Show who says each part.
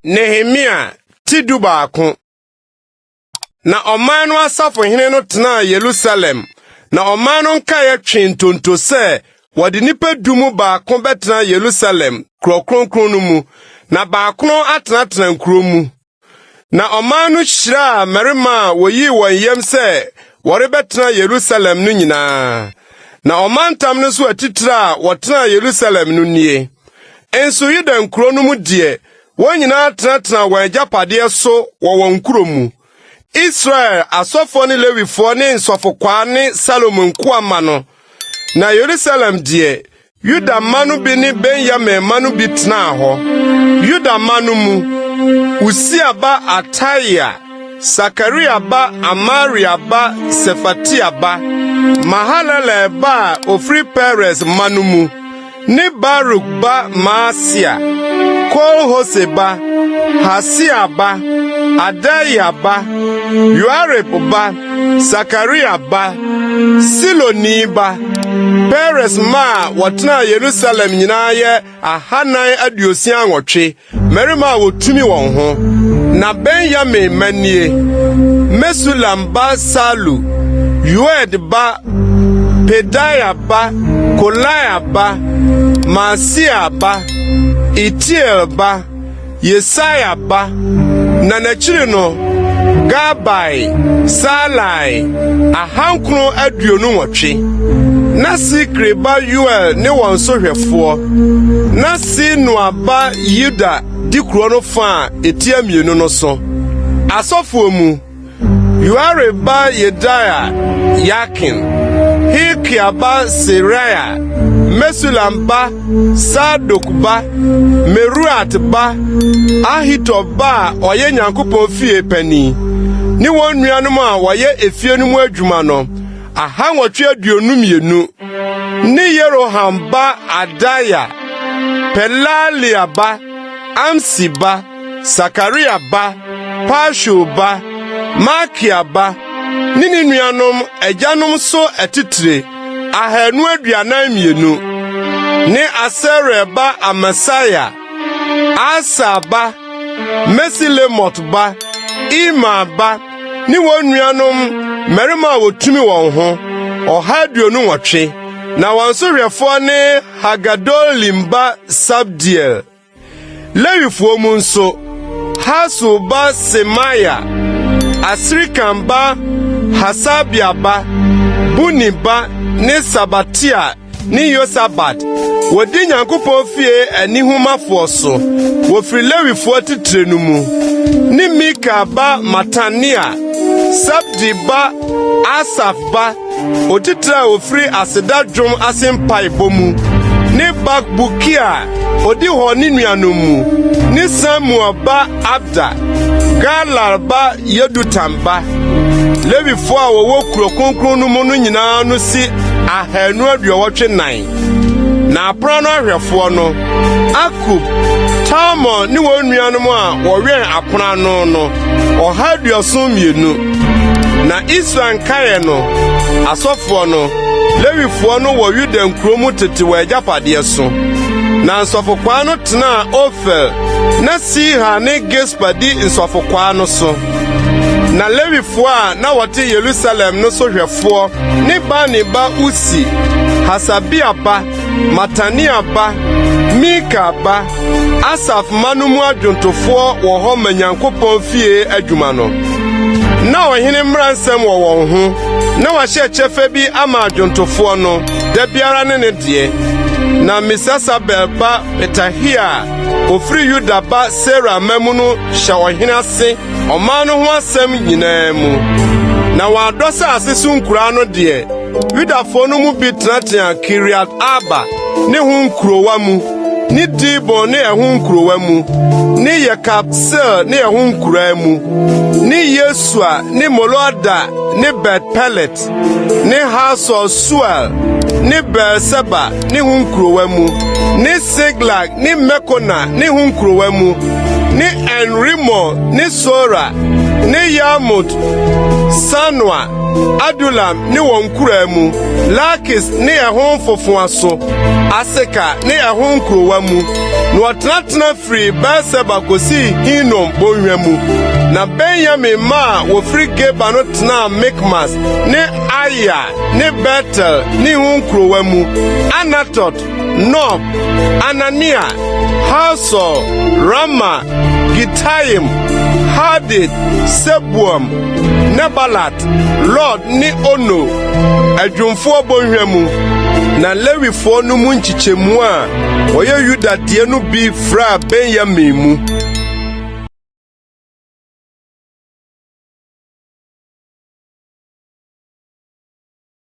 Speaker 1: Nehemia ti 11. Na ɔman no asafohene no tenaa Yerusalem, na ɔman no nkaeɛ twee ntonto sɛ wɔde nnipa du mu baako bɛtena Yerusalem, kurow kronkron no mu, na baakron atenatena nkurow mu. Na ɔman no hyiraa mmarima a woyii wɔn yam sɛ wɔrebɛtena Yerusalem no nyinaa. Na ɔmantam no so atitire a wɔtenaa Yerusalem no nie. Nso Yuda nkurow no mu deɛ, wɔn nyinaa tenatenaa wɔn agyapadeɛ so wɔ wɔn nkuro mu. Israel asɔfoɔ ne Lewifoɔ ne nsɔfokwaa ne Salomo nkoa mma no. Na Yerusalem deɛ, Yuda mma no bi ne Benyamin mma no bi tenaa hɔ. Yuda mma no mu, Usia ba Ataia, Sakaria ba Amaria ba Sefatia ba, Mahalalel ba a ofiri Peres mma no mu, ne Baruk ba Maasia, Kol-Hose ba, Hasia ba, Adaia ba, Yoiarib ba, Sakaria ba, Siloni ba. Peres mma a wɔtenaa Yerusalem nyinaa yɛ 468, mmarima a wotumi wɔn ho. Na Benyamin mma nie: Mesulam ba Salu, Yoed ba, Pedaia ba, Kolaia ba, Maasia ba, Itiel ba, Yesaia ba, na n'akyiri no, Gabai, Salai, 928. Na Sikri ba Yoel ne wɔn sohwɛfoɔ. Na Sinua ba Yuda di kuro no fa a etia mmienu no so. Asɔfoɔ mu, Yoiarib ba Yedaia, Yakin, Hilkia ba Seraia, Mesulam ba Sadok ba Meruat ba Ahitob ba a ɔyɛ Nyankopɔn fie panyin, ne wɔn nuanom a wɔyɛ efie no mu adwuma no, 822, ne Yeroham ba Adaia, Pelalia ba, Amsi ba, Sakaria ba, Pashur ba, Malkia ba, ne ne nuanom agyanom so atitire, 242, ne Asarel ba Amasaia, Asa ba, Mesilemot ba, Imer ba, ne wɔn nuanom mmarima a wotumi wɔn ho, 128, na wɔn so hwɛfoɔ ne Hagadolim ba Sabdiel. Lewifoɔ mu nso, Hasub ba Semaia, Asrikam ba Hasabia ba, Buni ba ne Sabatia ne Yosabad, wɔdi Nyankopɔn fie anihumafoɔ so, wɔfiri Lewifoɔ atitire no mu, ne Mika ba Matania, Sabdi ba Asaf ba, Otitire a ofiri aseda dwom ase mpaebɔ mu, ne Bakbukia a odi hɔ ne nuanom mu, ne Samuel ba Abda, Galal ba Yedutan ba. Lewifo a wɔwɔ kurow kronkron no mu no nyinaa ano si 284. Na apon ano ahwɛfoɔ no, Akub, Talmon ne wɔn nuanom a wɔwɛn apon ano no, 172. Na Israel nkaeɛ no, asɔfoɔ no, Lewifoɔ no wɔ Yuda nkuro mu tete wɔn agyapadeɛ so. Na nsɔfokwaa no tenaa Ofel, na Siha ne Gispa di nsɔfokwaa no so. Na Lewifoɔ a na wɔte Yerusalem no sohwɛfoɔ ne Bani ba Usi, Hasabia ba, Matania ba, Mika ba, Asaf mma no mu adwontofoɔ wɔ hɔ ma Nyankopɔn fie adwuma no. Na ɔhene mmara nsɛm wɔ wɔn ho, na wɔahyɛ kyɛfa bi ama adwontofoɔ no, da biara ne ne deɛ. Na Mesesabel ba Petahia a ofiri Yuda ba Sera mma mu no hyɛ ɔhene ase ɔman no ho asɛm nyinaa mu. Na wɔadɔ asase so nkuraa no deɛ, Yudafoɔ no mu bi tenatenaa Kiriat-Arba ne ho nkurowa mu, ne Dibon ne ɛho nkurowa mu, ne Yekabseel ne ɛho nkuraa mu, ne Yesua ne Molada ne Bet-Pelet, ne Hasor Sual ne Beer-Seba ne ho nkurowa mu, ne Siklag ne Mekona ne ho nkurowa mu, ne En-Rimon ne Sora ne Yarmut, Sanoa. Adulam ne wɔn nkuraa mu, Lakis ne ɛho mfofowa so, Aseka ne ɛho nkurowa mu. Na wɔtenatena firii Beer-Seba kosii Hinom bɔnhwa mu. Na Benyamin mma a wɔfiri Geba no tenaa Mikmas ne Aya ne Betel ne ho nkurowa mu, Anatot, Nob, Anania, Hasor, Rama, Gitaim, Hadid, Seboim, Nebalat, Lod ne Ono, adwumfoɔ bɔnhwa mu. Na Lewifoɔ no mu nkyekyɛmu a wɔyɛ Yuda deɛ no bi fraa Benyamin mu.